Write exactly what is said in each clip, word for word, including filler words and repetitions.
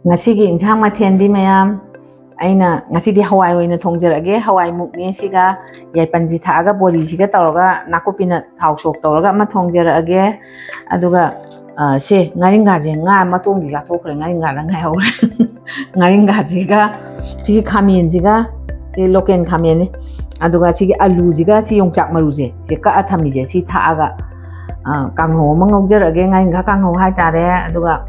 ꯉꯁꯤꯒꯤ ꯏꯟꯁꯥꯡ ꯃꯊꯦꯜꯗꯤ ꯃꯌꯥꯝ, ꯑꯩꯅ ꯉꯁꯤꯗꯤ ꯍꯋꯥꯏ ꯑꯣꯏꯅ ꯊꯣꯡꯖꯔꯛꯑꯒꯦ꯫ ꯍꯋꯥꯏ ꯃꯨꯛꯅꯦ ꯁꯤꯒ, ꯌꯥꯏꯄꯟꯁꯤ ꯊꯥꯛꯑꯒ, ꯕꯣꯔꯤꯁꯤꯒ ꯇꯧꯔꯒ, ꯅꯥꯀꯨꯞꯄꯤꯅ ꯊꯥꯎ ꯁꯣꯛ ꯇꯧꯔꯒ ꯑꯃ ꯊꯣꯡꯖꯔꯛꯑꯒꯦ꯫ ꯑꯗꯨꯒ, ꯑ, ꯁꯦ, ꯉꯥꯔꯤꯡꯈꯥꯁꯦ, ꯉꯥ ꯃꯇꯣꯡꯗꯤ ꯆꯥꯊꯣꯛꯈ꯭ꯔꯦ, ꯉꯥꯔꯤꯡꯈꯥꯗ ꯉꯥꯏꯍꯧꯔꯦ꯫ ꯉꯥꯔꯤꯡꯈꯥꯁꯤꯒ, ꯁꯤꯒꯤ ꯈꯥꯃꯦꯟꯁꯤꯒ, ꯁꯤ local ꯈꯥꯃꯦꯟꯅꯤ꯫ ꯑꯗꯨꯒ ꯁꯤꯒꯤ ꯑꯂꯨꯁꯤꯒ, ꯁꯤ ꯌꯣꯡꯆꯥꯛ ꯃꯔꯨꯁꯦ, ꯁꯤ ꯀꯛꯑ ꯊꯝꯃꯤꯁꯦ, ꯁꯤ ꯊꯥꯛꯑꯒ, ꯑ, ꯀꯥꯡꯍꯧ ꯑꯃ ꯉꯧꯖꯔꯛꯑꯒꯦ, ꯉꯥꯔꯤꯡꯈꯥ ꯀꯥꯡꯍꯧ ꯍꯥꯏꯇꯥꯔꯦ꯫ ꯑꯗꯨꯒ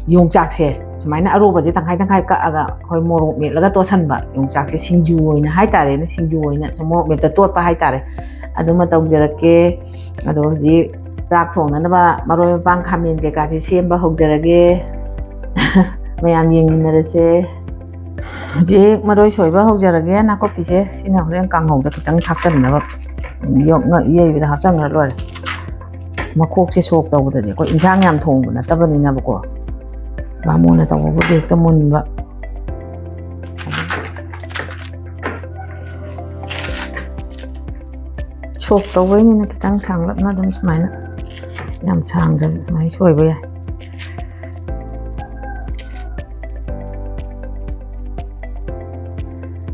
ꯌꯣꯡꯆꯥꯛꯁꯦ ꯁꯨꯃꯥꯏꯅ ꯑꯔꯣꯕꯁꯦ ꯇꯪꯈꯥꯏ ꯇꯪꯈꯥꯏ ꯀꯛꯑꯒ ꯑꯩꯈꯣꯏ ꯃꯣꯔꯣꯛ ꯃꯦꯠꯂꯒ ꯇꯣꯠꯁꯟꯕ, ꯌꯣꯡꯆꯥꯛꯁꯦ ꯁꯤꯡꯖꯨ ꯑꯣꯏꯅ ꯍꯥꯏꯇꯥꯔꯦꯅꯦ, ꯁꯤꯡꯖꯨ ꯑꯣꯏꯅ ꯁꯨꯝ ꯃꯣꯔꯣꯛ ꯃꯦꯠꯇ ꯇꯣꯠꯄ ꯍꯥꯏꯇꯥꯔꯦ꯫ ꯑꯗꯨꯃ ꯇꯧꯖꯔꯛꯀꯦ꯫ ꯑꯗꯣ ꯍꯧꯖꯤꯛ ꯆꯥꯛ ꯊꯣꯡꯅꯅꯕ ꯃꯔꯣꯏ ꯃꯄꯥꯡ ꯈꯥꯃꯦꯟ ꯀꯩꯀꯥꯁꯦ ꯁꯦꯝꯕ ꯍꯧꯖꯔꯒꯦ꯫ ꯃꯌꯥꯝ ꯌꯦꯡꯃꯤꯟꯅꯔꯁꯦ꯫ ꯍꯧꯖꯤꯛ ꯃꯔꯣꯏ ꯁꯣꯏꯕ ꯍꯧꯖꯔꯒꯦ꯫ ꯅꯥꯀꯨꯞꯄꯤꯁꯦ ꯁꯤꯅ ꯍꯣꯔꯦꯟ ꯀꯥꯡꯍꯧꯗ ꯈꯤꯇꯪ ꯊꯥꯛꯆꯟꯅꯕ, ꯌꯣ-, ꯉ-, ꯌꯩꯕꯗ ꯍꯥꯞꯆꯟꯈ꯭ꯔ ꯂꯣꯏꯔꯦ꯫ ꯃꯈꯣꯛꯁꯦ ꯁꯣꯛ ꯇꯧꯕꯗꯗꯤ ꯑꯩꯈꯣꯏ ꯏꯟꯁꯥꯡ ꯌꯥꯝ ꯊꯣꯡꯕ ꯅꯠꯇꯕꯅꯤꯅꯕꯀꯣ, ꯕꯥꯃꯣꯟꯅ ꯇꯧꯕꯕꯨꯗꯤ ꯍꯦꯛꯇ ꯃꯨꯟꯕ꯫ ꯁꯣꯛ ꯇꯧꯕꯩꯅꯤꯅ ꯈꯤꯇꯪ ꯁꯥꯡꯂꯞꯅ ꯑꯗꯨꯝ ꯁꯨꯃꯥꯏꯅ, ꯌꯥꯝ ꯁꯥꯡꯗ꯭ꯔꯕ ꯑꯗꯨꯃꯥꯏꯅ ꯁꯣꯏꯕ ꯌꯥꯏ꯫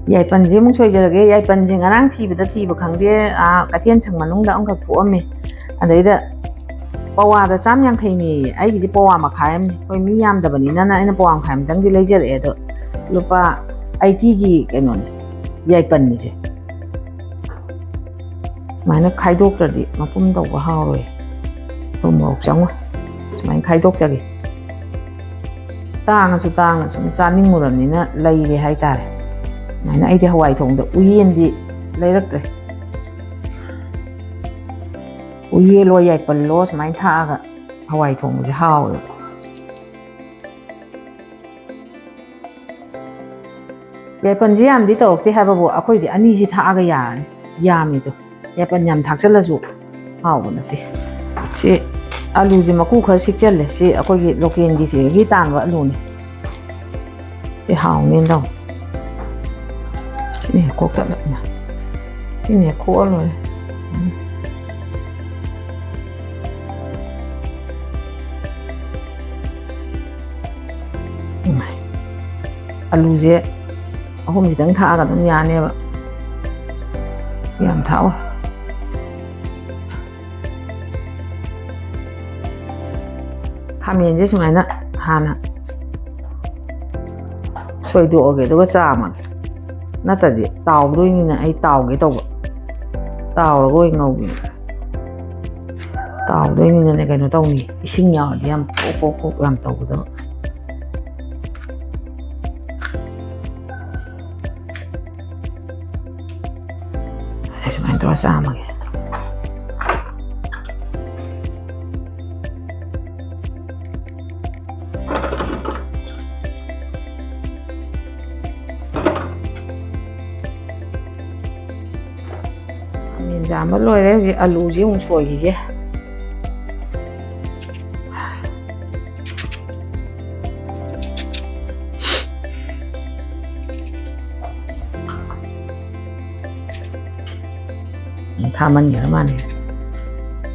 ꯌꯥꯏꯄꯟꯁꯦ ꯑꯃꯨꯛ ꯁꯣꯏꯖꯔꯒꯦ꯫ ꯌꯥꯏꯄꯟꯁꯦ ꯉꯔꯥꯡ ꯊꯤꯕꯗ ꯊꯤꯕ ꯈꯪꯗꯦ, ꯑꯥ, ꯀꯩꯊꯦꯜ ꯁꯪ ꯃꯅꯨꯡꯗ ꯑꯃꯈꯛ ꯊꯣꯛꯑꯝꯃꯦ꯫ ꯑꯗꯩꯗ ꯄꯋꯥꯗ ꯆꯥꯝ ꯌꯥꯡꯈꯩꯅꯦꯌꯦ꯫ ꯑꯩꯒꯤꯁꯦ ꯄꯋꯥ ꯃꯈꯥꯏ ꯑꯃꯅꯤ꯫ ꯑꯩꯈꯣꯏ ꯃꯤ ꯌꯥꯝꯗꯕꯅꯤꯅꯅ ꯑꯩꯅ ꯄꯋꯥ ꯃꯈꯥꯏ ꯑꯃꯇꯪꯗꯤ ꯂꯩꯖꯔꯛꯑꯦ꯫ ꯑꯗꯣ ꯂꯨꯄꯥ ꯑꯩꯠꯇꯤꯒꯤ ꯀꯩꯅꯣꯅꯦ, ꯌꯥꯏꯄꯟꯅꯤꯁꯦ꯫ ꯁꯨꯃꯥꯏꯅ ꯈꯥꯏꯗꯣꯛꯇ꯭ꯔꯗꯤ ꯃꯄꯨꯝ ꯇꯧꯕ ꯍꯥꯎꯔꯣꯏ꯫ ꯊꯨꯝ ꯃꯣꯔꯣꯛ ꯆꯪꯉꯣꯏ꯫ ꯁꯨꯃꯥꯏꯅ ꯈꯥꯏꯗꯣꯛꯆꯒꯦ꯫ ꯇꯥꯡꯉꯁꯨ ꯇꯥꯡꯅ ꯁꯨꯝ ꯆꯥꯅꯤꯡꯉꯨꯔꯕꯅꯤꯅ ꯂꯩꯔꯦ ꯍꯥꯏꯇꯥꯔꯦ꯫ ꯁꯨꯃꯥꯏꯅ ꯑꯩꯗꯤ ꯍꯋꯥꯏ ꯊꯣꯡꯕꯗ ꯎꯌꯦꯟꯗꯤ ꯂꯩꯔꯛꯇ꯭ꯔꯦ꯫ ꯎꯌꯦꯜꯂꯣ ꯌꯥꯏꯄꯜꯂꯣ ꯁꯨꯃꯥꯏꯅ ꯊꯥꯛꯑꯒ ꯍꯋꯥꯏ ꯊꯣꯡꯕꯁꯦ ꯍꯥꯎꯋꯦꯕ꯫ ꯌꯥꯏꯄꯟꯁꯤ ꯌꯥꯝꯗꯤ ꯇꯧꯔꯛꯇꯦ ꯍꯥꯏꯕꯕꯨ ꯑꯩꯈꯣꯏꯗꯤ ꯑꯅꯤꯁꯤ ꯊꯥꯛꯑꯒ ꯌꯥꯔꯅꯤ꯫ ꯌꯥꯝꯃꯤꯗꯣ꯫ ꯌꯥꯏꯄꯟ ꯌꯥꯝ ꯊꯥꯛꯆꯜꯂꯁꯨ ꯍꯥꯎꯕ ꯅꯠꯇꯦ꯫ ꯁꯤ ꯑꯂꯨꯁꯦ ꯃꯀꯨ ꯈꯔ ꯁꯤꯛꯆꯜꯂꯦ꯫ ꯁꯤ ꯑꯩꯈꯣꯏꯒꯤ ꯂꯣꯀꯦꯜꯒꯤ ꯁꯤꯗꯒꯤ ꯇꯥꯟꯕ ꯑꯂꯨꯅꯤ꯫ ꯁꯤ ꯍꯥꯎꯅꯦꯅ ꯇꯧ꯫ ꯁꯤꯅ ꯍꯦꯛ ꯀꯣꯛ ꯆꯠꯂꯦ꯫ ꯁꯤꯅ ꯍꯦꯛ ꯈꯣꯛꯑ ꯂꯣꯏꯔꯦ꯫ ꯎꯝ꯫ ꯑꯂꯨꯁꯦ ꯑꯍꯨꯝ ꯈꯤꯇꯪ ꯊꯥꯛꯑꯒ ꯑꯗꯨꯝ ꯌꯥꯅꯦꯕ, ꯌꯥꯝ ꯊꯥꯛꯑꯣ꯫ ꯈꯥꯃꯦꯟꯁꯦ ꯁꯨꯃꯥꯏꯅ ꯍꯥꯟꯅ ꯁꯣꯏꯗꯣꯛꯑꯒꯦ, ꯑꯗꯨꯒ ꯆꯥꯝꯃꯒꯦ꯫ ꯅꯠꯇ꯭ꯔꯗꯤ ꯇꯥꯎꯗꯣꯏꯅꯤꯅ ꯑꯩ ꯇꯥꯎꯒꯦ ꯇꯧꯕ꯫ ꯇꯥꯎꯔꯒ ꯑꯣꯏꯅ ꯉꯧꯒꯦ꯫ ꯇꯥꯎꯗꯣꯏꯅꯤꯅꯅꯦ, ꯀꯩꯅꯣ ꯇꯧꯅꯤ, ꯏꯁꯤꯡ ꯌꯥꯎꯔꯗꯤ ꯌꯥꯝ ꯀꯣꯛ ꯀꯣꯛ ꯀꯣꯛ ꯌꯥꯝ ꯇꯧꯒꯗꯕ꯫ ꯁꯨꯃꯥꯏꯅ ꯇꯧꯔ ꯆꯥꯝꯃꯒꯦ꯫ ꯈꯥꯃꯦꯟ ꯆꯥꯝꯕ ꯂꯣꯏꯔꯦ꯫ ꯍꯧꯖꯤꯛ ꯑꯂꯨꯁꯤ ꯑꯃꯨꯛ ꯁꯣꯏꯈꯤꯒꯦ꯫ ꯊꯥꯃꯟꯈ꯭ꯔ ꯃꯥꯜꯂꯦ,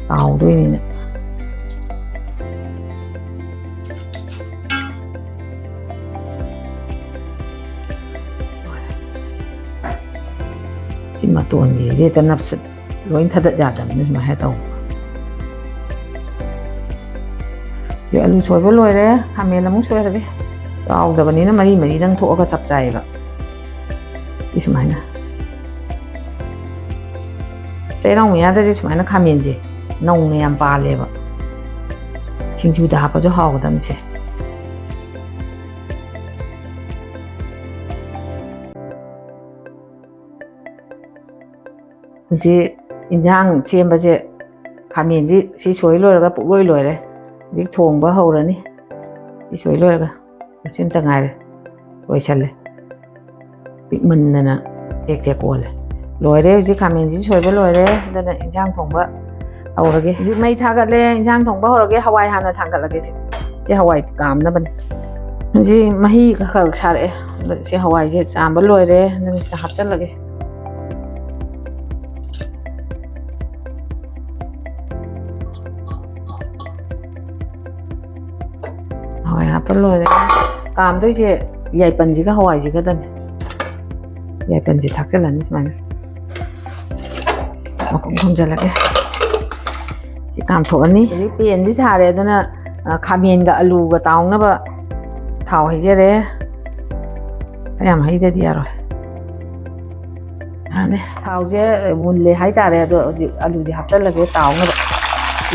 ꯇꯥꯎꯗꯣꯏꯅꯤꯅ꯫ ꯁꯤ ꯃꯇꯣꯟꯁꯤꯗꯤ ꯍꯦꯛꯇ ꯅꯞꯁꯤꯠ ꯂꯣꯏ ꯊꯗꯠ ꯌꯥꯗꯕꯅꯤ, ꯁꯨꯃꯥꯏꯅ ꯇꯧꯕ꯫ ꯑꯗꯩ ꯑꯂꯨ ꯁꯣꯏꯕ ꯂꯣꯏꯔꯦ, ꯈꯥꯃꯦꯟ ꯑꯃꯨꯛ ꯁꯣꯏꯔꯒꯦ꯫ ꯆꯥꯎꯗꯕꯅꯤꯅ ꯃꯔꯤ ꯃꯔꯤꯗꯪ ꯊꯣꯛꯑꯒ ꯆꯞ ꯆꯥꯏꯌꯦꯕ꯫ ꯁꯤ ꯁꯨꯃꯥꯏꯅ ꯆꯩꯔꯥꯎ ꯃꯌꯥꯗꯗꯤ ꯁꯨꯃꯥꯏꯅ ꯈꯥꯃꯦꯟꯁꯦ ꯅꯧꯅ ꯌꯥꯝ ꯄꯥꯜꯂꯦꯕ꯫ ꯁꯤꯡꯖꯨꯗ ꯍꯥꯞꯄꯁꯨ ꯍꯥꯎꯒꯗꯕꯅꯤꯁꯦ꯫ ꯍꯧꯖꯤꯛ ꯏꯟꯖꯥꯡ ꯁꯦꯝꯕꯁꯦ, ꯈꯥꯃꯦꯟꯁꯤ ꯁꯤ ꯁꯣꯏ ꯂꯣꯏꯔꯒ ꯄꯨꯛꯂꯣꯏ ꯂꯣꯏꯔꯦ꯫ ꯍꯧꯖꯤꯛ ꯊꯣꯡꯕ ꯍꯧꯔꯅꯤ꯫ ꯁꯤ ꯁꯣꯏ ꯂꯣꯏꯔꯒ ꯃꯁꯤ ꯑꯝꯇ ꯉꯥꯏꯔꯦ, ꯂꯣꯏꯁꯜꯂꯦ꯫ ꯄꯤꯛꯃꯟꯗꯅ ꯇꯦꯛ ꯇꯦꯛ ꯑꯣꯜꯂꯦ꯫ ꯂꯣꯏꯔꯦ, ꯍꯧꯖꯤꯛ ꯈꯥꯃꯦꯟꯁꯤ ꯁꯣꯏꯕ ꯂꯣꯏꯔꯦ꯫ ꯑꯗꯨꯅ ꯏꯟꯖꯥꯡ ꯊꯣꯡꯕ ꯍꯧꯔꯒꯦ꯫ ꯍꯧꯖꯤꯛ ꯃꯩ ꯊꯥꯒꯠꯂꯦ, ꯏꯟꯖꯥꯡ ꯊꯣꯡꯕ ꯍꯧꯔꯒꯦ꯫ ꯍꯋꯥꯏ ꯍꯥꯟꯅ ꯊꯥꯡꯒꯠꯂꯒꯦ꯫ ꯁꯤ, ꯁꯤ ꯍꯋꯥꯏ ꯀꯥꯝꯅꯕꯅꯦ꯫ ꯍꯧꯖꯤꯛ ꯃꯍꯤ ꯈꯔ ꯈꯔ ꯁꯥꯔꯛꯑꯦ꯫ ꯑꯗꯣ ꯁꯤ ꯍꯋꯥꯏꯁꯦ ꯆꯥꯝꯕ ꯂꯣꯏꯔꯦ꯫ ꯑꯗꯨꯅ ꯁꯤꯗ ꯍꯥꯞꯆꯜꯂꯒꯦ꯫ ꯍꯋꯥꯏ ꯍꯥꯞꯄ ꯂꯣꯏꯔꯦ꯫ ꯀꯥꯝꯗꯣꯏꯁꯦ ꯌꯥꯏꯄꯟꯁꯤꯒ ꯍꯋꯥꯏꯁꯤꯒꯗꯅꯦ꯫ ꯌꯥꯏꯄꯟꯁꯦ ꯊꯥꯛꯆꯜꯂꯅꯤ ꯁꯨꯃꯥꯏꯅ꯫ ꯃꯈꯨꯝ ꯈꯨꯝꯖꯤꯜꯂꯒꯦ꯫ ꯁꯤ ꯀꯥꯝꯊꯣꯛꯑꯅꯤ꯫ ꯍꯧꯖꯤꯛ ꯄꯦꯟꯁꯤ ꯁꯥꯔꯦ, ꯑꯗꯨꯅ, ꯑ, ꯈꯥꯃꯦꯟꯒ ꯑꯂꯨꯒ ꯇꯥꯎꯅꯕ ꯊꯥꯎ ꯍꯩꯖꯔꯦ꯫ ꯌꯥꯝ ꯍꯩꯗꯗꯤ ꯌꯥꯔꯣꯏ꯫ ꯌꯥꯔꯅꯤ꯫ ꯊꯥꯎꯁꯦ ꯃꯨꯜꯂꯦ ꯍꯥꯏꯇꯥꯔꯦ, ꯑꯗꯣ ꯍꯧꯖꯤꯛ ꯑꯂꯨꯁꯦ ꯍꯥꯞꯆꯜꯂꯒꯦ ꯇꯥꯎꯅꯕ꯫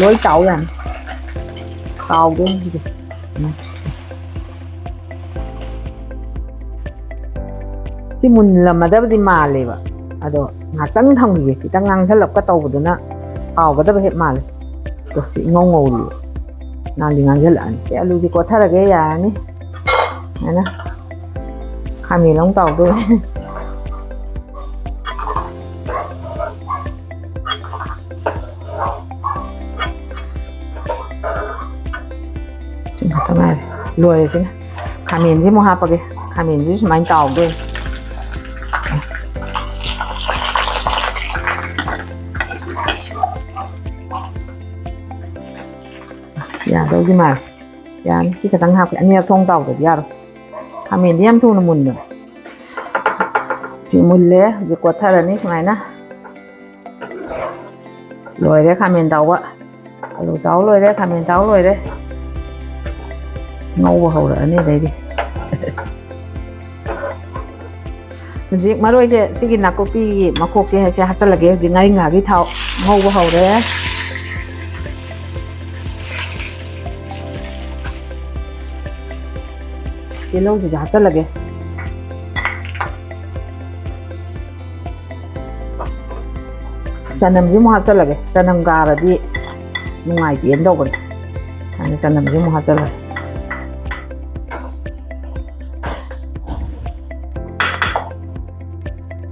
ꯂꯣꯏ ꯇꯥꯎ ꯌꯥꯅꯤ꯫ ꯇꯥꯎꯗꯣꯏꯅꯤ ꯁꯤꯗꯤ꯫ ꯎꯝ꯫ ꯁꯤ ꯃꯨꯜꯂꯝꯃꯗꯕꯗꯤ ꯃꯥꯜꯂꯦꯕ, ꯑꯗꯣ ꯉꯥꯛꯇꯪ ꯊꯝꯈꯤꯒꯦ, ꯈꯤꯇꯪ ꯉꯥꯡꯁꯜꯂꯞꯀ ꯇꯧꯕꯗꯨꯅ ꯍꯥꯎꯒꯗꯕ ꯍꯦꯛ ꯃꯥꯜꯂꯦ꯫ ꯑꯗꯣ ꯁꯤ ꯏꯉꯧ ꯉꯧꯔꯤ, ꯉꯥꯡꯗꯤ ꯉꯥꯡꯁꯜꯂꯛꯑꯅꯤ꯫ ꯁꯤ ꯑꯂꯨꯁꯤ ꯀꯣꯠꯊꯔꯒꯦ, ꯌꯥꯔꯅꯤ꯫ ꯁꯨꯃꯥꯏꯅ ꯈꯥꯃꯦꯟ ꯑꯃꯨꯛ ꯇꯥꯎꯗꯣꯏꯅꯦ꯫ ꯁꯤ ꯉꯥꯛꯇ ꯉꯥꯏꯔꯦ꯫ ꯂꯣꯏꯔꯦ ꯁꯤꯅ꯫ ꯈꯥꯃꯦꯟꯁꯤ ꯑꯃꯨꯛ ꯍꯥꯞꯄꯒꯦ꯫ ꯈꯥꯃꯦꯟꯁꯤꯁꯨ ꯁꯨꯃꯥꯏꯅ ꯇꯥꯎꯗꯣꯏꯅꯦ꯫ ꯌꯥꯗꯧꯗꯤ ꯃꯥꯜꯂꯦ꯫ ꯌꯥꯅꯤ꯫ ꯁꯤ ꯈꯤꯇꯪ ꯍꯥꯞꯀꯦ꯫ ꯑꯅꯤꯔꯛ ꯊꯣꯡ ꯇꯥꯎꯗꯗꯤ ꯌꯥꯔꯣꯏ꯫ ꯈꯥꯃꯦꯟꯗꯤ ꯌꯥꯝ ꯊꯨꯅ ꯃꯨꯟꯕꯅꯦ꯫ ꯁꯤ ꯃꯨꯜꯂꯦ꯫ ꯍꯧꯖꯤꯛ ꯀꯣꯠꯊꯔꯅꯤ ꯁꯨꯃꯥꯏꯅ꯫ ꯂꯣꯏꯔꯦ ꯈꯥꯃꯦꯟ ꯇꯥꯎꯕ꯫ ꯑꯂꯨ ꯇꯥꯎ ꯂꯣꯏꯔꯦ, ꯈꯥꯃꯦꯟ ꯇꯥꯎ ꯂꯣꯏꯔꯦ꯫ ꯉꯧꯕ ꯍꯧꯔꯛꯑꯅꯤ ꯑꯗꯩꯗꯤ꯫ ꯍꯧꯖꯤꯛ ꯃꯔꯣꯏꯁꯦ, ꯁꯤꯒꯤ ꯅꯥꯀꯨꯞꯄꯤꯒꯤ ꯃꯈꯣꯛꯁꯦ ꯍꯥꯏꯁꯦ ꯍꯥꯞꯆꯜꯂꯒꯦ꯫ ꯍꯧꯖꯤꯛ ꯉꯥꯔꯤꯡꯈꯥꯒꯤ ꯊꯥꯎ ꯉꯧꯕ ꯍꯧꯔꯦ꯫ ꯇꯤꯜꯍꯧꯁꯤꯁꯨ ꯍꯥꯞꯆꯜꯂꯒꯦ꯫ ꯆꯅꯝꯁꯤ ꯑꯃꯨꯛ ꯍꯥꯞꯆꯜꯂꯒꯦ꯫ ꯆꯅꯝ ꯀꯥꯔꯗꯤ ꯅꯨꯡꯉꯥꯏꯇꯦꯅ ꯇꯧꯕꯅꯦ꯫ ꯑꯗꯨꯅ ꯆꯅꯝꯁꯤ ꯑꯃꯨꯛ ꯍꯥꯞꯆꯜꯂꯒꯦ꯫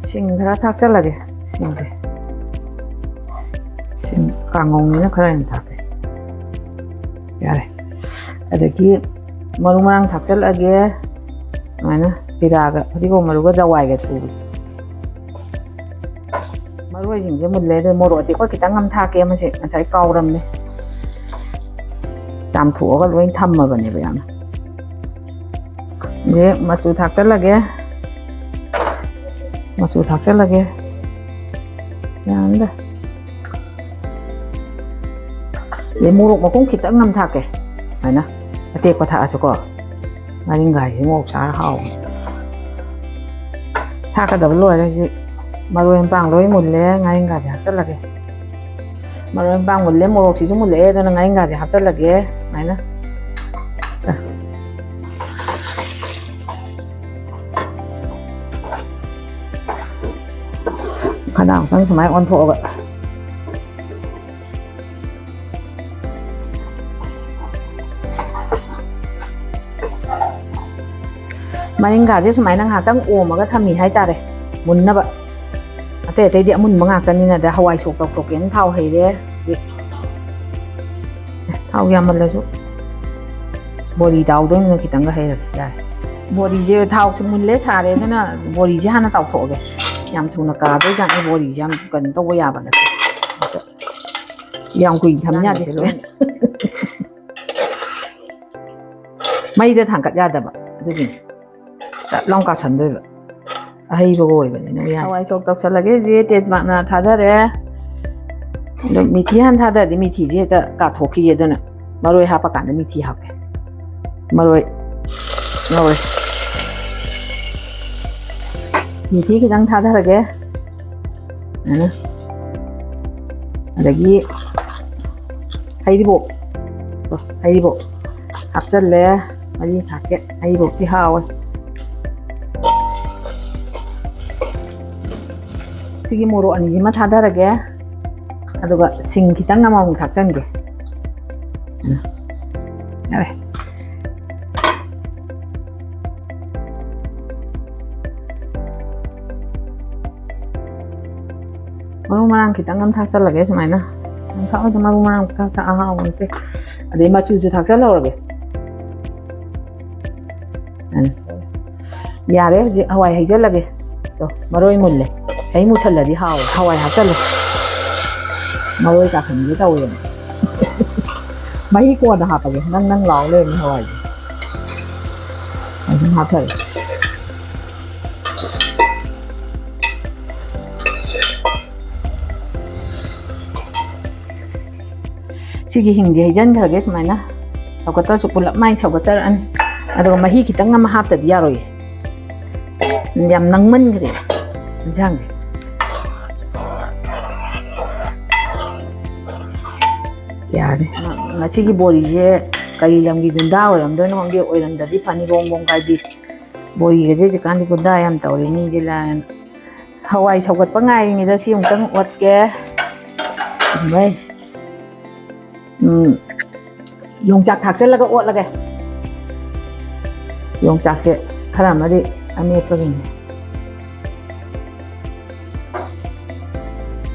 ꯁꯤꯡ ꯈꯔ ꯊꯥꯛꯆꯜꯂꯒꯦ꯫ ꯁꯤꯡꯁꯦ, ꯁꯤꯡ ꯀꯥꯡꯉꯧꯅꯤꯅ ꯈꯔ ꯍꯦꯟꯅ ꯊꯥꯛꯀꯦ꯫ ꯌꯥꯔꯦ꯫ ꯑꯗꯒꯤ ꯃꯔꯨ ꯃꯔꯥꯡ ꯊꯥꯛꯆꯜꯂꯛꯑꯒꯦ꯫ ꯁꯨꯃꯥꯏꯅ ꯖꯤꯔꯥꯒ ꯐꯗꯤꯒꯣꯝ ꯃꯔꯨꯒ ꯖꯋꯥꯏꯒ ꯁꯨꯕꯁꯦ꯫ ꯃꯔꯣꯏꯁꯤꯡꯁꯦ ꯃꯨꯜꯂꯦ꯫ ꯑꯗꯨ ꯃꯣꯔꯣꯛ ꯑꯇꯦꯛꯄ ꯈꯤꯇꯪ ꯑꯃ ꯊꯥꯛꯀꯦ꯫ ꯃꯁꯤ ꯉꯁꯥꯏ ꯀꯥꯎꯔꯝꯃꯦ꯫ ꯆꯥꯝꯊꯣꯛꯑꯒ ꯂꯣꯏ ꯊꯝꯃꯕꯅꯦꯕ ꯌꯥꯝꯅ꯫ ꯍꯧꯖꯤꯛ ꯃꯆꯨ ꯊꯥꯛꯆꯜꯂꯒꯦ꯫ ꯃꯆꯨ ꯊꯥꯛꯆꯜꯂꯒꯦ꯫ ꯌꯥꯝꯗ꯫ ꯑꯗꯩ ꯃꯣꯔꯣꯛ ꯃꯀꯨꯝ ꯈꯤꯇꯪ ꯑꯃ ꯊꯥꯛꯀꯦ꯫ ꯁꯨꯃꯥꯏꯅ ꯑꯇꯦꯛꯄ ꯊꯥꯛꯑꯁꯨꯀꯣ꯫ ꯉꯥꯔꯤꯡꯈꯥꯁꯤ ꯃꯣꯔꯣꯛ ꯁꯥꯔ ꯍꯥꯎꯕꯅꯤ꯫ ꯊꯥꯛꯀꯗꯕ ꯂꯣꯏꯔꯦ ꯍꯧꯖꯤꯛ꯫ ꯃꯔꯣꯏ ꯃꯄꯥꯡ ꯂꯣꯏ ꯃꯨꯜꯂꯦ꯫ ꯉꯥꯔꯤꯡꯈꯥꯁꯦ ꯍꯥꯞꯆꯜꯂꯒꯦ꯫ ꯃꯔꯣꯏ ꯃꯄꯥꯡ ꯃꯨꯜꯂꯦ, ꯃꯣꯔꯣꯛꯁꯤꯁꯨ ꯃꯨꯜꯂꯛꯑꯦ꯫ ꯑꯗꯨꯅ ꯉꯥꯔꯤꯡꯈꯥꯁꯦ ꯍꯥꯞꯆꯜꯂꯒꯦ꯫ ꯁꯨꯃꯥꯏꯅ꯫ ꯈꯗꯥꯡ ꯑꯃꯨꯛꯇꯪ ꯁꯨꯃꯥꯏꯅ ꯑꯣꯟꯊꯣꯛꯑꯒ꯫ ꯃꯔꯤꯡꯒꯥꯁꯦ ꯁꯨꯃꯥꯏꯅ ꯉꯥꯏꯍꯥꯛꯇꯪ ꯑꯣꯝꯃꯒ ꯊꯝꯃꯤ ꯍꯥꯏꯇꯥꯔꯦ, ꯃꯨꯟꯅꯕ꯫ ꯑꯇꯩ ꯑꯇꯩꯗꯤ ꯑꯃꯨꯟꯕ ꯉꯥꯛꯇꯅꯤꯅ꯫ ꯑꯗ ꯍꯋꯥꯏ ꯁꯣꯛ ꯇꯧꯊꯣꯛꯀꯦꯅ ꯊꯥꯎ ꯍꯩꯔꯦ꯫ ꯊꯥꯎ ꯌꯥꯝꯃꯜꯂꯁꯨ ꯕꯣꯔꯤ ꯇꯥꯎꯗꯣꯏꯅꯤꯅ ꯈꯤꯇꯪꯒ ꯍꯩꯔꯒꯦ ꯌꯥꯔꯦ꯫ ꯕꯣꯔꯤꯁꯦ ꯊꯥꯎꯁꯦ ꯃꯨꯜꯂꯦ ꯁꯥꯔꯦ, ꯑꯗꯨꯅ ꯕꯣꯔꯤꯁꯦ ꯍꯥꯟꯅ ꯇꯥꯎꯊꯣꯛꯑꯒꯦ꯫ ꯌꯥꯝ ꯊꯨꯅ ꯀꯥꯗꯣꯏ ꯖꯥꯠꯅꯤ ꯕꯣꯔꯤꯁꯦ, ꯌꯥꯝ ꯀꯩꯅꯣ ꯇꯧꯕ ꯌꯥꯕ ꯅꯠꯇꯦ꯫ ꯌꯥꯝ ꯀꯨꯏꯅ ꯊꯝ ꯌꯥꯗꯦ꯫ ꯃꯩꯗ ꯊꯥꯡꯒꯠ ꯌꯥꯗꯕ ꯑꯗꯨꯒꯤꯅꯤ꯫ ꯆꯞ ꯂꯥꯎ ꯀꯥꯁꯟꯗꯣꯏꯕ꯫ ꯑꯍꯩꯕꯒ ꯑꯣꯏꯕꯅꯤꯅ ꯌꯥꯏ꯫ ꯍꯋꯥꯏ ꯁꯣꯛ ꯇꯧꯁꯜꯂꯒꯦ꯫ ꯍꯧꯖꯤꯛ ꯇꯦꯖꯄꯥꯠꯅ ꯊꯥꯗꯔꯦ꯫ ꯑꯗꯣ ꯃꯤꯊꯤ ꯍꯥꯟꯅ ꯊꯥꯗꯔꯗꯤ ꯃꯤꯊꯤꯁꯦ ꯍꯦꯛꯇ ꯀꯥꯊꯣꯛꯈꯤꯌꯦ꯫ ꯑꯗꯨꯅ ꯃꯔꯣꯏ ꯍꯥꯞꯄꯀꯥꯟꯗ ꯃꯤꯊꯤ ꯍꯥꯞꯀꯦ꯫ ꯃꯔꯣꯏ ꯉꯧꯔꯦ꯫ ꯃꯤꯊꯤ ꯈꯤꯇꯪ ꯊꯥꯗꯔꯒꯦ꯫ ꯎꯝ꯫ ꯑꯗꯒꯤ ꯍꯩꯔꯤꯕꯣꯞ꯫ ꯍꯩꯔꯤꯕꯣꯞ ꯍꯥꯞꯆꯜꯂꯦ꯫ ꯃꯔꯤ ꯊꯥꯛꯀꯦ꯫ ꯍꯩꯔꯤꯕꯣꯞꯇꯤ ꯍꯥꯎꯋꯦ꯫ ꯁꯤꯒꯤ ꯃꯣꯔꯣꯛ ꯑꯅꯤꯁꯤꯃ ꯊꯥꯗꯔꯒꯦ꯫ ꯑꯗꯨꯒ ꯁꯤꯡ ꯈꯤꯇꯪ ꯑꯃꯃꯨꯛ ꯊꯥꯛꯆꯟꯒꯦ꯫ ꯎꯝ꯫ ꯌꯥꯔꯦ꯫ ꯃꯔꯨ ꯃꯔꯥꯡ ꯈꯤꯇꯪ ꯑꯃ ꯊꯥꯛꯆꯜꯂꯒꯦ ꯁꯨꯃꯥꯏꯅ꯫ ꯌꯥꯝ ꯊꯥꯛꯑꯣꯏꯗ, ꯃꯔꯨ ꯃꯔꯥꯡ ꯈꯤꯇꯪ ꯊꯥꯛ ꯑꯍꯥꯎꯕ ꯅꯠꯇꯦ꯫ ꯑꯗꯩ ꯃꯆꯨꯁꯨ ꯊꯥꯛꯆꯜꯍꯧꯔꯒꯦ꯫ ꯎꯝ꯫ ꯌꯥꯔꯦ, ꯍꯧꯖꯤꯛ ꯍꯋꯥꯏ ꯍꯩꯖꯜꯂꯒꯦ꯫ ꯇꯣ, ꯃꯔꯣꯏ ꯃꯨꯜꯂꯦ꯫ ꯍꯩ ꯃꯨꯁꯜꯂꯗꯤ ꯍꯥꯎꯋꯦ꯫ ꯍꯋꯥꯏ ꯍꯥꯞꯆꯜꯂꯦ꯫ ꯃꯔꯣꯏ ꯀꯥꯈꯟꯒꯦ ꯇꯧꯋꯦꯅ꯫ ꯃꯍꯤ ꯀꯣꯟꯅ ꯍꯥꯞꯄꯒꯦ꯫ ꯅꯪ ꯅꯪ ꯂꯥꯎ ꯂꯩꯔꯝꯃꯦ ꯍꯋꯥꯏꯗꯣ꯫ ꯍꯥꯞꯊꯔꯦ꯫ ꯁꯤꯒꯤ ꯍꯤꯡꯁꯦ ꯍꯩꯖꯤꯟꯈ꯭ꯔꯒꯦ ꯁꯨꯃꯥꯏꯅ꯫ ꯁꯧꯒꯠꯇ꯭ꯔꯁꯨ ꯄꯨꯂꯞ ꯃꯥꯏ ꯁꯧꯒꯠꯆꯔꯛꯑꯅꯤ꯫ ꯑꯗꯨꯒ ꯃꯍꯤ ꯈꯤꯇꯪ ꯑꯃ ꯍꯥꯞꯇꯗꯤ ꯌꯥꯔꯣꯏꯌꯦ꯫ ꯌꯥꯝ ꯅꯪꯃꯟꯈ꯭ꯔꯦ ꯏꯟꯁꯥꯡꯁꯦ꯫ ꯌꯥꯔꯦ꯫ ꯉꯁꯤꯒꯤ ꯕꯣꯔꯤꯁꯦ ꯀꯔꯤ ꯂꯝꯒꯤ ꯒꯨꯟꯗꯥ ꯑꯣꯏꯔꯝꯗꯣꯏꯅꯣ ꯈꯪꯗꯦ, ꯑꯣꯏꯔꯝꯗ꯭ꯔꯗꯤ ꯐꯅꯤ, ꯕꯣꯡ ꯕꯣꯡ ꯀꯥꯏꯕꯤ꯫ ꯕꯣꯔꯤꯒꯁꯦ ꯍꯧꯖꯤꯛꯀꯥꯟꯗꯤ ꯒꯨꯟꯗꯥ ꯌꯥꯝ ꯇꯧꯔꯦ, ꯃꯤꯗꯤ ꯂꯥꯏꯔꯅ꯫ ꯍꯋꯥꯏ ꯁꯧꯒꯠꯄ ꯉꯥꯏꯔꯤꯉꯩꯗ ꯁꯤ ꯑꯃꯨꯛꯇꯪ ꯑꯣꯠꯀꯦ꯫ ꯑꯗꯨꯃꯥꯏ꯫ ꯎꯝ, ꯌꯣꯡꯆꯥꯛ ꯊꯥꯛꯆꯜꯂꯒ ꯑꯣꯠꯂꯒꯦ꯫ ꯌꯣꯡꯆꯥꯛꯁꯦ ꯈꯔ ꯑꯃꯗꯤ ꯑꯃꯦꯠꯄꯒꯤꯅꯤ꯫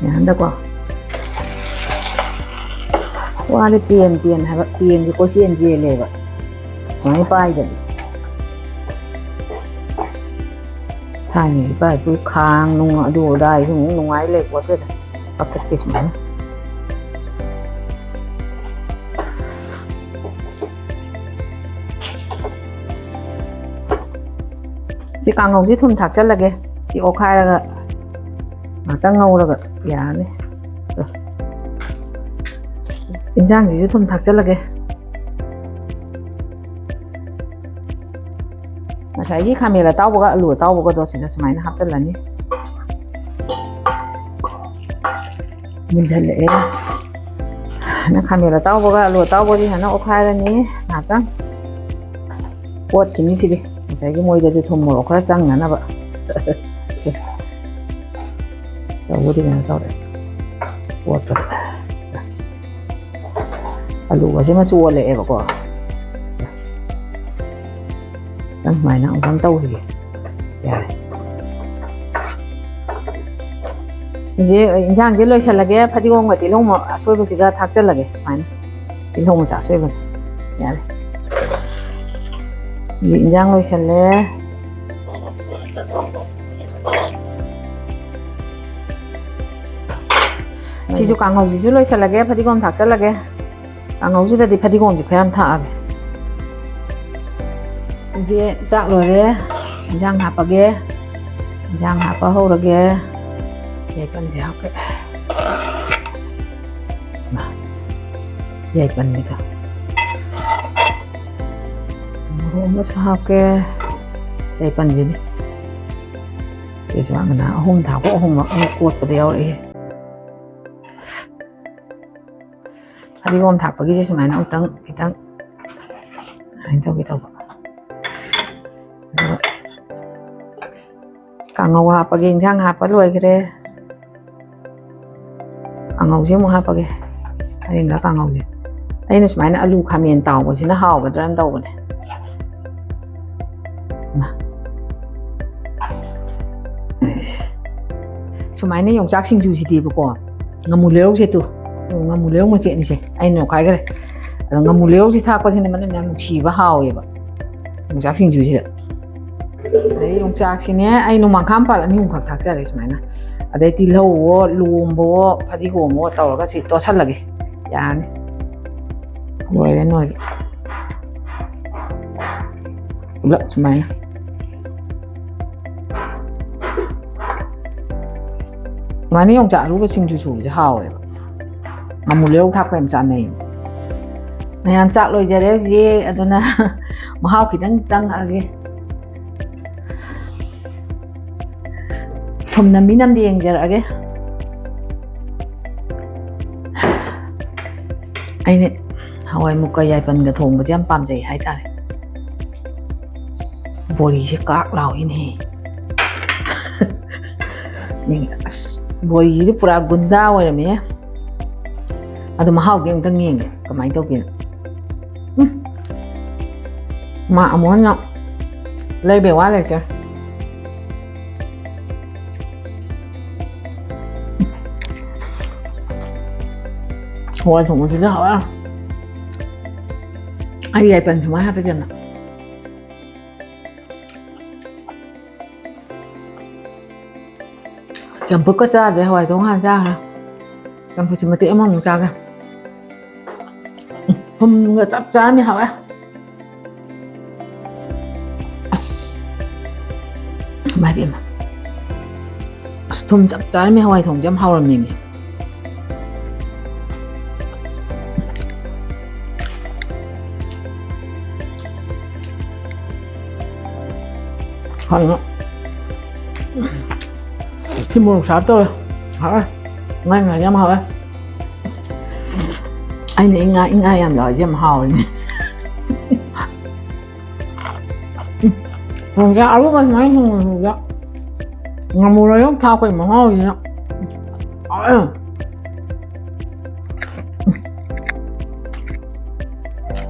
ꯌꯥꯍꯟꯗꯀꯣ꯫ ꯋꯥꯗꯤ ꯄꯦꯟ ꯄꯦꯟ ꯍꯥꯏꯕ, ꯄꯦꯟꯁꯦ ꯀꯣꯏꯆꯦꯟ ꯆꯦꯜꯂꯦꯕ꯫ ꯁꯨꯃꯥꯏꯅ ꯄꯥꯏꯗꯗꯤ꯫ ꯊꯥꯏꯅ ꯏꯄꯥ ꯏꯄꯨ ꯈꯥꯡ ꯅꯨꯡ ꯑꯗꯨ ꯑꯗꯥ ꯁꯨꯝ ꯅꯨꯡꯉꯥꯏ ꯂꯩ ꯄꯣꯠꯇꯦꯗ꯫ ꯄꯥꯈꯠꯀꯦ ꯁꯨꯃꯥꯏꯅ꯫ ꯁꯤ ꯀꯥꯡꯍꯧꯁꯤ ꯊꯨꯝ ꯊꯥꯛꯆꯜꯂꯒꯦ꯫ ꯁꯤ ꯑꯣꯠꯈꯥꯏꯔꯒ ꯉꯥꯛꯇꯪ ꯉꯧꯔꯒ ꯌꯥꯔꯅꯤ꯫ ꯏꯟꯖꯥꯡꯁꯤꯁꯨ ꯊꯨꯝ ꯊꯥꯛꯆꯜꯂꯒꯦ꯫ ꯉꯁꯥꯏꯒꯤ ꯈꯥꯃꯦꯟ ꯑꯇꯥꯎꯕꯒ ꯑꯂꯨ ꯑꯇꯥꯎꯕꯒꯗꯣ ꯁꯤꯗ ꯁꯨꯃꯥꯏꯅ ꯍꯥꯞꯆꯜꯂꯅꯤ꯫ ꯃꯨꯟꯖꯜꯂꯛꯑꯦ꯫ ꯅ ꯈꯥꯃꯦꯟ ꯑꯇꯥꯎꯕꯒ ꯑꯂꯨ ꯑꯇꯥꯎꯕꯒꯤ ꯍꯥꯟꯅ ꯑꯣꯠꯈꯥꯏꯔꯅꯤ ꯉꯥꯛꯇꯪ꯫ ꯑꯣꯠꯈꯤꯅꯤ ꯁꯤꯗꯤ꯫ ꯉꯁꯥꯏꯒꯤ ꯃꯣꯏꯗꯁꯨ ꯊꯨꯝ ꯃꯣꯔꯣꯛ ꯈꯔ ꯆꯪꯅꯅꯕ꯫ ꯇꯧꯕꯗꯤ ꯀꯩꯅꯣ ꯇꯧꯔꯦ꯫ ꯑꯣꯠꯄꯗ꯫ ꯑꯂꯨꯒꯁꯦ ꯃꯆꯨ ꯑꯣꯜꯂꯛꯑꯦꯕꯀꯣ꯫ ꯈꯤꯇꯪ ꯁꯨꯃꯥꯏꯅ ꯑꯃꯨꯛꯇꯪ ꯇꯧꯈꯤꯒꯦ꯫ ꯌꯥꯔꯦ꯫ ꯍꯧꯖꯤꯛ ꯏꯟꯖꯥꯡꯁꯦ ꯂꯣꯏꯁꯜꯂꯒꯦ, ꯐꯗꯤꯒꯣꯝꯒ ꯇꯤꯜꯍꯧ ꯑꯁꯣꯏꯕꯁꯤꯒ ꯊꯥꯛꯆꯜꯂꯒꯦ꯫ ꯁꯨꯃꯥꯏꯅ ꯇꯤꯜꯍꯧ ꯃꯆꯥ ꯑꯁꯣꯏꯕꯅꯤ꯫ ꯌꯥꯔꯦ꯫ ꯍꯧꯖꯤꯛ ꯏꯟꯖꯥꯡ ꯂꯣꯏꯁꯜꯂꯦ꯫ ꯁꯤꯁꯨ ꯀꯥꯡꯍꯧꯁꯤꯁꯨ ꯂꯣꯏꯁꯜꯂꯒꯦ, ꯐꯗꯤꯒꯣꯝ ꯊꯥꯛꯆꯜꯂꯒꯦ꯫ ꯀꯥꯡꯍꯧꯁꯤꯗꯗꯤ ꯐꯗꯤꯒꯣꯝꯁꯦ ꯈꯔ ꯌꯥꯝ ꯊꯥꯛꯑꯒꯦ꯫ ꯁꯦ ꯆꯥꯛ ꯂꯣꯏꯔꯦ꯫ ꯏꯟꯖꯥꯡ ꯍꯥꯞꯄꯒꯦ꯫ ꯏꯟꯖꯥꯡ ꯍꯥꯞꯄ ꯍꯧꯔꯒꯦ꯫ ꯌꯥꯏꯄꯟꯁꯦ ꯍꯥꯞꯀꯦ꯫ ꯃꯥ, ꯌꯥꯏꯄꯟꯅꯤꯗ꯫ ꯃꯣꯔꯣꯛ ꯑꯃꯁꯨ ꯍꯥꯞꯀꯦ꯫ ꯌꯥꯏꯄꯟꯁꯤꯗꯤ꯫ ꯇꯦꯖꯄꯥꯠ ꯃꯅꯥ ꯑꯍꯨꯝ ꯊꯥꯛꯄ ꯑꯍꯨꯝꯃꯛ ꯑꯃꯨꯛ ꯀꯣꯠꯄꯗ ꯌꯥꯎꯔꯛꯏ꯫ ꯐꯗꯤꯒꯣꯝ ꯊꯥꯛꯄꯒꯤꯁꯦ ꯁꯨꯃꯥꯏꯅ ꯑꯃꯨꯛꯇꯪ ꯈꯤꯇꯪ ꯁꯨꯃꯥꯏꯅ ꯇꯧꯒꯦ ꯇꯧꯕ꯫ ꯑꯗꯨꯒ ꯀꯥꯡꯉꯧ ꯍꯥꯞꯄꯒꯦ, ꯏꯟꯁꯥꯡ ꯍꯥꯞꯄ ꯂꯣꯏꯈ꯭ꯔꯦ꯫ ꯀꯥꯡꯉꯧꯁꯦ ꯑꯃꯨꯛ ꯍꯥꯞꯄꯒꯦ, ꯑꯔꯤꯡꯒ ꯀꯥꯡꯉꯧꯁꯦ꯫ ꯑꯩꯅ ꯁꯨꯃꯥꯏꯅ ꯑꯂꯨ ꯈꯥꯃꯦꯟ ꯇꯥꯎꯕꯁꯤꯅ ꯍꯥꯎꯒꯗ꯭ꯔꯅ ꯇꯧꯕꯅꯦ꯫ ꯃꯥ꯫ ꯁꯨꯃꯥꯏꯅ ꯌꯣꯡꯆꯥꯛ ꯁꯤꯡꯖꯨꯁꯤꯗꯤꯕꯀꯣ, ꯉꯥꯃꯨ ꯂꯩꯔꯧꯁꯦ ꯇꯨ, ꯉꯥꯃꯨ ꯂꯩꯔꯧ ꯃꯆꯦꯠꯅꯤꯁꯦ ꯑꯩꯅ ꯅꯣꯛꯈꯥꯏꯈ꯭ꯔꯦ꯫ ꯑꯗꯣ ꯉꯥꯃꯨ ꯂꯩꯔꯧꯁꯦ ꯊꯥꯛꯄꯁꯤꯅ ꯃꯅꯝ ꯌꯥꯝ ꯅꯨꯡꯁꯤꯕ, ꯍꯥꯎꯋꯦꯕ ꯌꯣꯡꯆꯥꯛ ꯁꯤꯡꯖꯨꯁꯤꯗ꯫ ꯑꯗꯩ ꯌꯣꯡꯆꯥꯛꯁꯤꯅꯦ ꯑꯩ ꯅꯣꯡꯃꯥꯡꯈꯥ ꯃꯄꯥꯜ ꯑꯅꯤ ꯑꯍꯨꯝꯈꯛ ꯊꯥꯛꯆꯔꯦ ꯁꯨꯃꯥꯏꯅ꯫ ꯑꯗꯩ ꯇꯤꯜꯍꯧꯋꯣ, ꯂꯣꯝꯕꯋꯣ, ꯐꯗꯤꯒꯣꯝꯋꯣ ꯇꯧꯔꯒ ꯁꯤ ꯇꯣꯠꯁꯜꯂꯒꯦ꯫ ꯌꯥꯔꯅꯤ꯫ ꯂꯣꯏꯔꯦ ꯅꯣꯏꯒꯤ꯫ ꯄꯨꯂꯞ ꯁꯨꯃꯥꯏꯅ꯫ ꯁꯨꯃꯥꯏꯅ ꯌꯣꯡꯆꯥꯛ ꯑꯔꯨꯕ ꯁꯤꯡꯖꯨ ꯁꯨꯕꯁꯦ ꯍꯥꯎꯋꯦꯕ꯫ ꯉꯥꯃꯨ ꯂꯩꯔꯧ ꯊꯥꯛꯄ ꯌꯥꯝ ꯆꯥꯅꯩ꯫ ꯃꯌꯥꯝ ꯆꯥꯛ ꯂꯣꯏꯖꯔꯦ ꯍꯧꯖꯤꯛ, ꯑꯗꯨꯅ ꯃꯍꯥꯎ ꯈꯤꯇꯪ ꯇꯪꯉꯛꯑꯒꯦ꯫ ꯊꯨꯝ ꯅꯝꯕꯤ ꯅꯝꯗꯦ ꯌꯦꯡꯖꯔꯛꯑꯒꯦ꯫ ꯑꯩꯅ ꯍꯋꯥꯏ ꯃꯨꯛꯀ ꯌꯥꯏꯄꯟꯒ ꯊꯣꯡꯕꯁꯦ ꯌꯥꯝ ꯄꯥꯝꯖꯩ ꯍꯥꯏꯇꯥꯔꯦ꯫ ꯑꯁ, ꯕꯣꯔꯤꯁꯦ ꯀꯥꯛ ꯂꯥꯎꯏꯅꯦꯍꯦ꯫ ꯑꯁ, ꯕꯣꯔꯤꯁꯤꯗꯤ ꯄꯨꯔꯥ ꯒꯨꯟꯗꯥ ꯑꯣꯏꯔꯝꯃꯦꯍꯦ꯫ ꯑꯗꯣ ꯃꯍꯥꯎꯗꯤ ꯑꯝꯇꯪ ꯌꯦꯡꯒꯦ ꯀꯃꯥꯏꯅ ꯇꯧꯒꯦꯅ꯫ ꯎꯝ꯫ ꯃꯥ ꯑꯃꯨꯛ ꯍꯟꯅ ꯂꯩꯕꯩ ꯋꯥ ꯂꯩꯇꯦ꯫ ꯍꯋꯥꯏ ꯊꯣꯡꯕꯁꯤꯗꯤ ꯍꯥꯎꯔꯦ꯫ ꯑꯩ ꯌꯥꯏꯄꯟ ꯁꯨꯃꯥꯏꯅ ꯍꯥꯞꯄ ꯆꯪꯉꯦ꯫ ꯆꯝꯐꯨꯠꯀ ꯆꯥꯗ꯭ꯔꯦ, ꯍꯋꯥꯏ ꯊꯣꯡ ꯍꯥꯟꯅ ꯆꯥꯈ꯭ꯔꯦ꯫ ꯆꯝꯐꯨꯠꯁꯤ ꯃꯇꯦꯛ ꯑꯃꯃꯨꯛ ꯆꯥꯒꯦ꯫ ꯎꯝ, ꯊꯨꯝꯒ ꯆꯞ ꯆꯥꯔꯝꯃꯤ, ꯍꯥꯎꯋꯦ꯫ ꯏꯃꯥ ꯏꯕꯦꯝꯃ꯫ ꯑꯁ, ꯊꯨꯝ ꯆꯞ ꯆꯥꯔꯝꯃꯤ, ꯍꯋꯥꯏ ꯊꯣꯡꯁꯦ ꯌꯥꯝ ꯍꯥꯎꯔꯝꯃꯤꯃꯤ꯫ ꯍꯥꯎꯉꯣ꯫ ꯁꯤ ꯃꯣꯔꯣꯛ ꯁꯥꯕ ꯇꯧꯋꯦ꯫ ꯍꯥꯎꯋꯦ꯫ ꯉꯥꯏ ꯉꯥꯏ ꯌꯥꯝ ꯍꯥꯎꯋꯦ꯫ ꯑꯩꯅ ꯏꯉꯥ ꯏꯉꯥ ꯌꯥꯝ ꯂꯥꯎꯔꯤꯁꯦ ꯌꯥꯝ ꯍꯥꯎꯔꯤꯅꯦ꯫ ꯎꯝ꯫ ꯊꯣꯡꯁꯦ ꯑꯔꯨꯕ ꯁꯨꯃꯥꯏꯅ ꯊꯣꯡꯕꯁꯤꯗ ꯉꯥꯃꯨꯔ ꯌꯣꯡ ꯊꯥꯛꯄꯩ ꯃꯍꯥꯎꯁꯤꯅ꯫ ꯍꯥꯎꯋꯦ꯫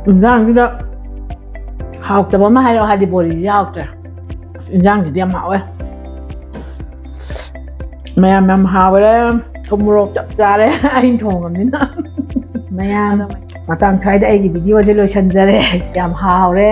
ꯏꯟꯖꯥꯡꯁꯤꯗ ꯍꯥꯎꯇꯕ ꯑꯃ ꯍꯥꯏꯔꯛꯑꯣ ꯍꯥꯏꯗꯤ ꯕꯣꯔꯤꯁꯦ ꯍꯥꯎꯇ꯭ꯔꯦ꯫ ꯑꯁ, ꯏꯟꯖꯥꯡꯁꯤꯗꯤ ꯌꯥꯝ ꯍꯥꯎꯋꯦ꯫ ꯃꯌꯥꯝ ꯌꯥꯝ ꯍꯥꯎꯔꯦ꯫ ꯊꯨꯝ ꯃꯣꯔꯣꯛ ꯆꯞ ꯆꯥꯔꯦ꯫ ꯑꯩꯅ ꯊꯣꯡꯉꯕꯅꯤꯅ꯫ ꯃꯌꯥꯝ ꯃꯇꯥꯡ ꯁ꯭ꯋꯥꯏꯗ ꯑꯩꯒꯤ ꯚꯤꯗꯤꯑꯣꯁꯦ ꯂꯣꯏꯁꯤꯟꯖꯔꯦ꯫ ꯌꯥꯝ ꯍꯥꯎꯔꯦ꯫